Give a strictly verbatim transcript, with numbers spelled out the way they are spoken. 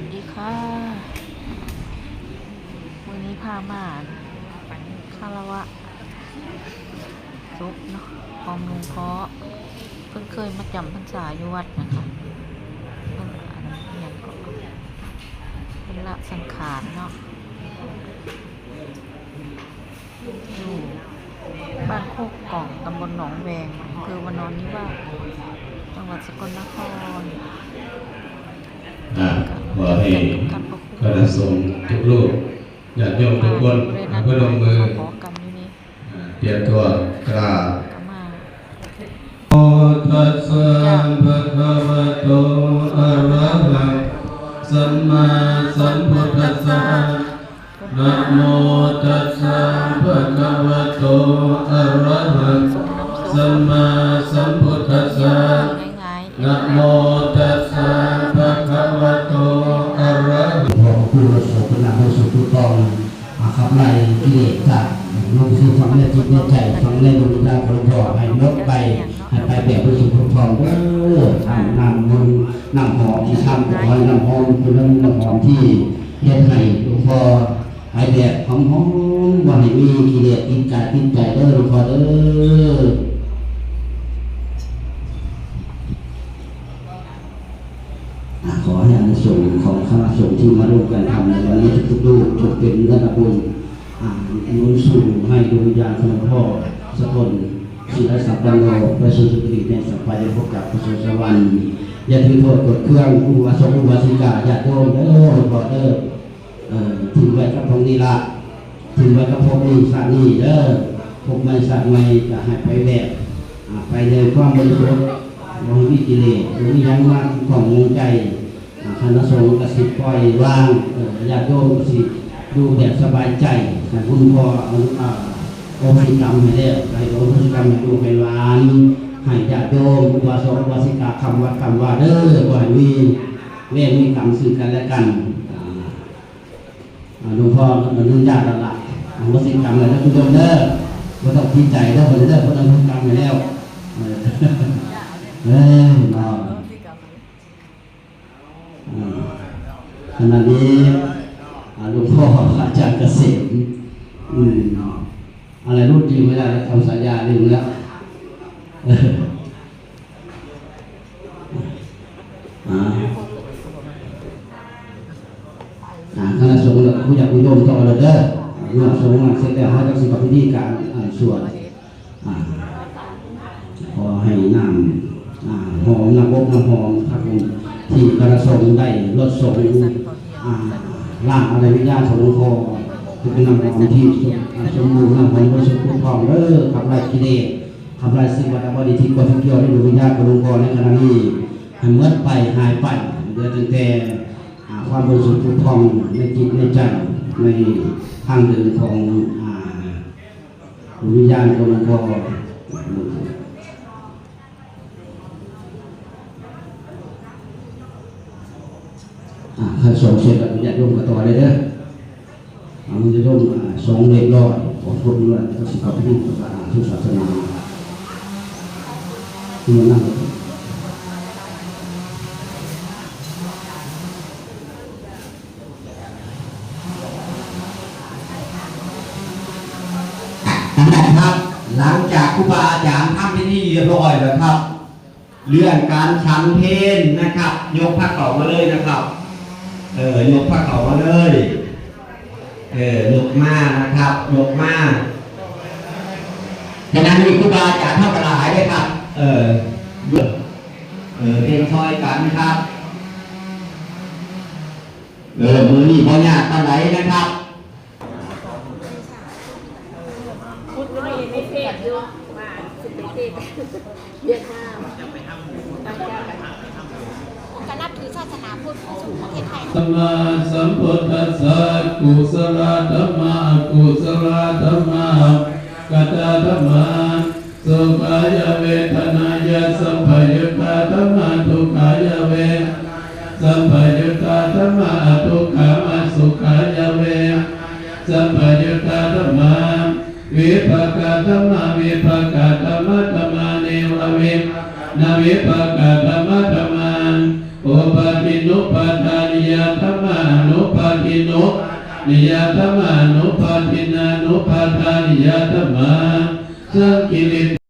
สวัสดีค่ะ มื้อนี้พามาคารวะศพเนาะ ของหลวงพ่อ เพิ่นเคยมาจำพรรษาอยู่วัดนะคะ เพิ่นอันนั้นอิหยังก็ เพิ่นละสังขารเนาะ อยู่บ้านโคกกล่อง ตำบลหนองแวง อำเภอวานอนนิวาส จังหวัดสกลนคร อ่ะ ขอให้ กันกับท่านพระครู คณะสงฆ์ทุกรูป ญาติโยมทุกคน เลยนะ พนมมือ ขอกันอยู่นี่ อ่ะ เตรียมตัวกราบ กลับมา โมตัสสะภะคะวะโต อะระหะโต สัมมาสัมพุทธัสสะ นะโมตัสสะภะคะวะโต อะระหะโต สัมมาสัมพุทธัสสะ ง่ายๆ นะโมตัสสะภะคะวะโต อะระหะโต ขอบคุณพระสงฆ์พระนามพระสงฆ์ผู้ต้อง อา ขับไล่กิเลสจากลงสู่ฝังในจิตในใจ ฝังในดวงวิญญาณของหลวงพ่อ ให้หมดไป ให้ไปแบบบริสุทธิ์ผุดผ่องเด้อ น้ำน้ำมนต์น้ำหอมที่ทำก็ขอให้น้ำหอมเป็นน้ำหอมที่เฮ็ดให้หลวงพ่อหายแบบหอมๆ บ่ให้มีกิเลสติดกายติดใจเด้อหลวงพ่อเด้อ อ่ะ ขอให้อานิสงส์ของคณะสงฆ์ที่มาร่วมกันทำในวันนี้ทุกๆรูปจงเป็นเนื้อนาบุญ อ่า หนุนสูงให้ดวงวิญญาณของหลวงพ่อสกล ศิลสัมปันโน ไปสู่สุคติในสัพพายภพกับพระสวงสวรรค์ อย่าถือโทษโกรธเคืองอุบาสกอุบาสิกาญาติโยมเด้อหลวงพ่อเด้อ เอ่อ ทิ้งไว้กับตรงนี้ละ ทิ้งไว้กับพบนี้ชาตินี้เด้อ พบใหม่ชาติใหม่จะให้ไปแบบ อ่า ไปในความบริสุทธิ์ บ่มีกิเลส บ่มีหยังมาข้องหมองใจ อ่า คณะสงฆ์ก็สิปล่อยวาง เอ่อ ญาติโยมก็สิอยู่แบบสบายใจ ให้คุณพ่อเอา อ่า อโหสิกรรมให้แล้ว ให้อโหสิกรรมให้ลูกให้หลาน ให้ญาติโยม อุบาสกอุบาสิกา คำวัดคำวาเด้อ บ่ให้มีเวรมีกรรมซึ่งกันและกัน อ่า อ่า หลวงพ่ออนุญาตแล้วล่ะ อโหสิกรรมแล้วนะคุณโยมเด้อ บ่ต้องดีใจเด้อ บ่ได้เด้อ เพิ่นอโหสิกรรมให้แล้ว เออ เออ เนาะ อืม ขณะนี้ อ่า หลวงพ่ออาจารย์เกษม อืม อะไรรู้จริงไม่ได้แล้ว ทำสัญญาลืมแล้ว เออ อ่า อ่า คณะสงฆ์และผู้ญาติผู้โยมต้องเอาเลยเด้อ เมื่อสงฆ์มาเสร็จแล้ว เขาจะสิประพิธีการ อ่า สวด อ่า ขอให้น้ำ อ่า หอมน้ำอบน้ำหอมครับผม ที่คณะสงฆ์ได้รดสงฆ์ อ่า ร่างอะไรวิญญาณของหลวงพ่อ เป็นน้ำหอมที่สม อ่า สมบูรณ์ น้ำหอมบริสุทธิ์ผุดผ่องเด้อ ขับไล่กิเลส ขับไล่สิ่งวัตถุบริที่ก่อที่เกี่ยวในดวงวิญญาณของหลวงพ่อในขณะนี้ ให้หมดไป หายไป เหลือตั้งแต่ อ่า ความบริสุทธิ์ผุดผ่องในจิตในใจ ในทางเดินของ อ่า ดวงวิญญาณของหลวงพ่อ อ่า ขั้นสองเสร็จแล้ว ญาติโยมก็ต่อเลยเด้อ เอา ญาติโยม อ่า สองเรียบร้อย ขอบคุณด้วย ก็สิขอบคุณพระพุทธศาสนา เมื่อนั้น นะครับ หลังจากครูบาอาจารย์ทำพิธีเรียบร้อยแล้วครับ เรื่องการฉันเพลนะครับ ยกพระเข่ามาเลยนะครับ เออ ยกพระเข่ามาเลย เออ ยกมานะครับ ยกมา ขณะนี้ครูบาอาจารย์เท่ากันหลายเลยครับ เออ เออ เป็นซอยกันนะครับ เออ มือนี่บ่ยากปานใดนะครับ พุทธก็ไม่เห็นไม่เทศอยู่ว่าสิไปเทศเวียดนาม ก็นับถือศาสนาพุทธของประเทศไทย สัมมาสัมพุทธัสสะ กุสลาธรรมา อกุสลาธรรมา กตาธรรมา สุขายเวทนายะ สัมปยุตตาธรรมา ทุกขายเวทนายะ สัมปยุตตาธรรมา อทุกขามา สุขายเวทนายะ สัมปยุตตาธรรมา วิภากาธรรมา วิภากาธรรมาธรรมา เนวะวิภากา นวิภากาธรรมาธรรมา อุปาทินนุปาทานิยาธรร โน นิยาธรรมานุปาทินานุปาทานิยาธรรมา สังกิริ